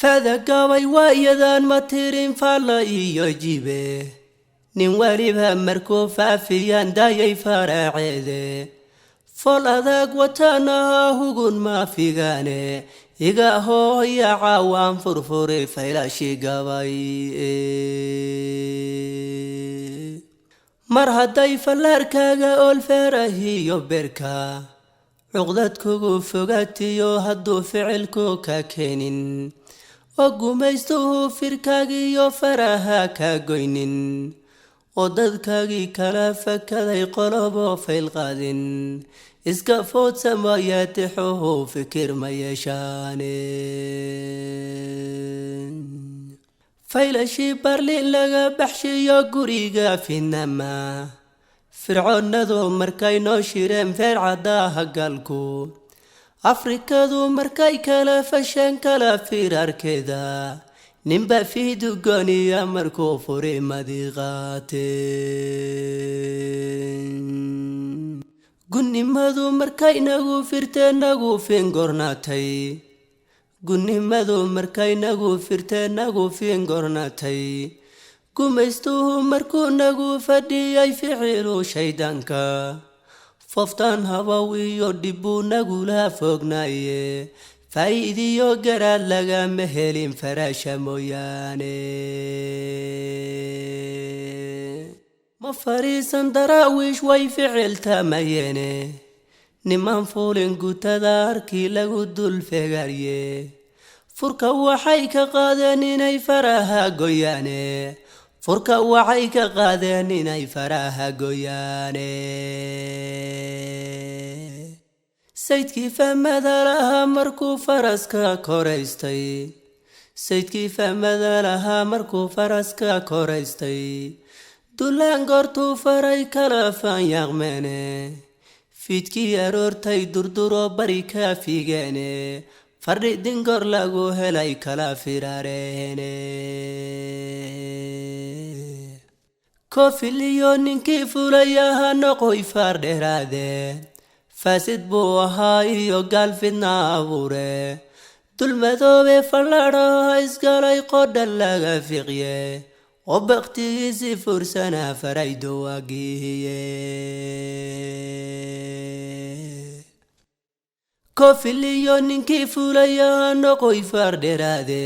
Fadagabay waayadan ma tirin faalla iyo jibe, nin weliba markuu faafiyaan daayay faraaceede. Fool adag wataanaha hugun ma figaane, iga hooya caawaan furfuri faylashi gabay. Mar hadday fallaarkaaga oolfeerahiyo berka cuqdad kugu fogatiyo, hadduu ficilku ka keenin oo gumaystuhu firkaagiyo faraha ka goynin, oo dadkaagii kala fakaday qolobo fayl qaadin, iska food samoyaatixuhu fikir ma yeeshaane. Faylashii Barliin laga baxshiyo guriga fidnama, fircoonnadu markay noo shireen feer cadaaha galku, Afrikadu markay kala fasheen kala firarkeeda, ninba fiidu gooniya markuu furi madiqaateen. Gunnimadu markay nagu firtee nagu fingornaatay, gunnimadu markay nagu firtee nagu fingornaatay, gumaystuhu markuu nagu fadhiyay ficilu shaydaanka, fooftaan habow iyo dhibbuu nagula fognaaye, faa'iidiyo garaad lagama helin faraasha mooyaane. Ma fariisan Daraawiish way ficiltamayeene, niman fuulin gutada arkii lagu dul fegaarye, furka waxay ka qaadeen inay faraha goyaane, furka waxay ka qaadeen inay faraha goyaane. Saydkii fahmada lahaa markuu faraska koraystay, saydkii fahmada lahaa markuu faraska koraystay, dulaan goortuu faray kala faanyaaqmeene, fiidkii aroortay durduro bari ka figeene, fardhi dingor lagu helay kala firaareene. Koofiliyo ninkii fulayaha noqoy faar dheeraade, faasid buu ahaa iyo gaal fidna abuure, dulmadoobe falladhaha isgalay qodha laga fiqye, oo baktigiisii fursana faraydo waagiiye. Koofiliyo ninkii fulayaha noqoy faar dheeraade,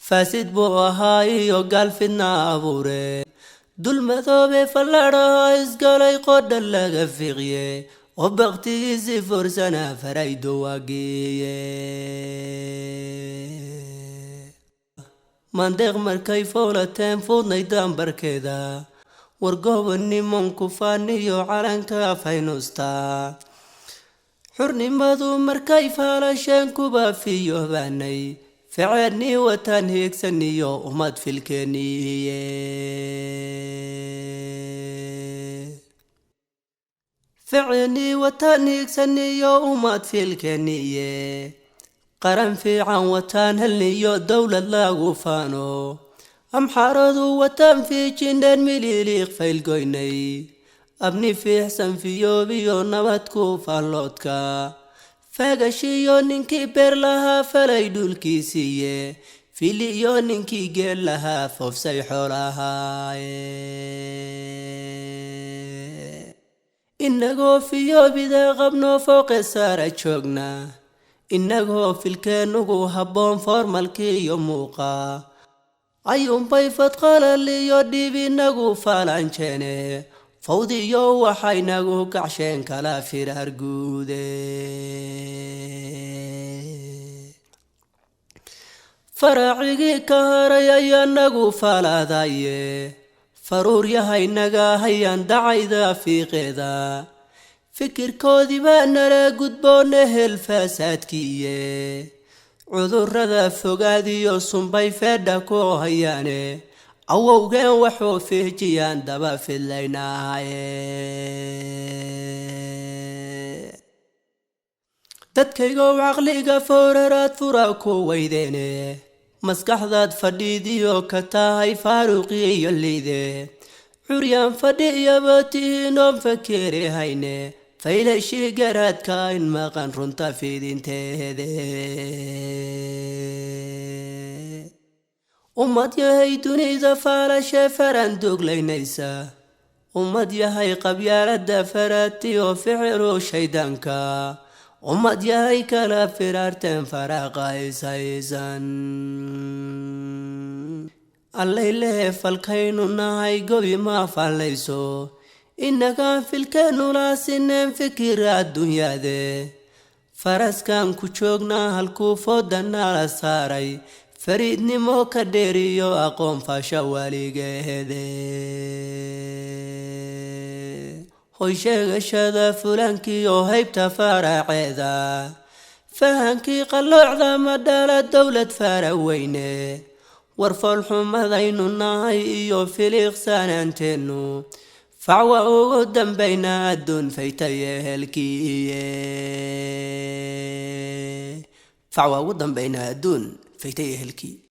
faasid buu ahaa iyo gaal fidna abuure, dulmadoobe falladhaha isgalay qodha laga fiqye, oo baktigiisii fursana faraydo waagiiye. Mandeeq markay foolateen fuudnay daambarkeeda, wargooba nimanku faaniyo calanka faynusta, xurnimadu markay faalasheen kuba fiyoobaanay, ficeennii wataan hiigsaniyo ummad filkeeniiye. Ficeennii wataan hiigsaniyo ummad filkeeniiye, qaran fiican wataan helniyo dowlad lagu faano, Amxaaradu wataan fiijindheen miliiliiq faylgoynay, abni fiixsan fiyoobiyo nabad ku faalloodka, faagashiyo ninkii beer lahaa falay dhulkiisiiye, filiyo ninkii geel lahaa foofsay xoolahaaye. Inagoo fiyoobida qabno fooqe saara joogna, inagoo filkeenugu habboon foormalkii iyo muuqa, ayuunbay fadqalal iyo dhib inagu faalanjeene, fawdiyo waxay nagu kacsheen kala firaar guude. Faraacigii ka haray ayaa nagu faalaadaye, faruuryahaynaga hayaan dacayda fiiqeeda, fikirkoodiibaa nala gudboona hel faasaadkiiye, cudurrada fogaadiyo sunbay feedha ku hayaane, awowgeen waxuu fiijiyaan daba fidlaynaaye. Dadkaygow caqliga fooraraad fura ku weydeene, maskaxdaad fadhiidiyo ka tahay faaruqi iyo liide, curyaan fadhiyaba tihiin oon fakeri hayne, faylashii garaadka in maqan runta fidinteede. Ummad yahay dunida faalashe faran duglaynaysa, ummad yahay qabyaalada faratiyo ficilu shaydaanka, ummad yahay kala firaarteen faraaqa ishaysan. Allay lehe falkaynu nahay gobi ma fallayso, innagaan filkeennula sineen fikira adduunyaade. Faraskan ku joognaa halkuu fooda nala saaray, fariidnimo ka dheeriyo aqoon faasha waligeede. Hoy sheegashada fulaankiiyo haybta faraceeda, fahankii qalloocda ma dhala dowlad fara weyne. War foolxumadaynu nahay iyo filiiqsanaanteennu, facwa ugu dambayna adduun faytay ehelkiiye, facwa ugu dambayna adduun faytay ehelkii.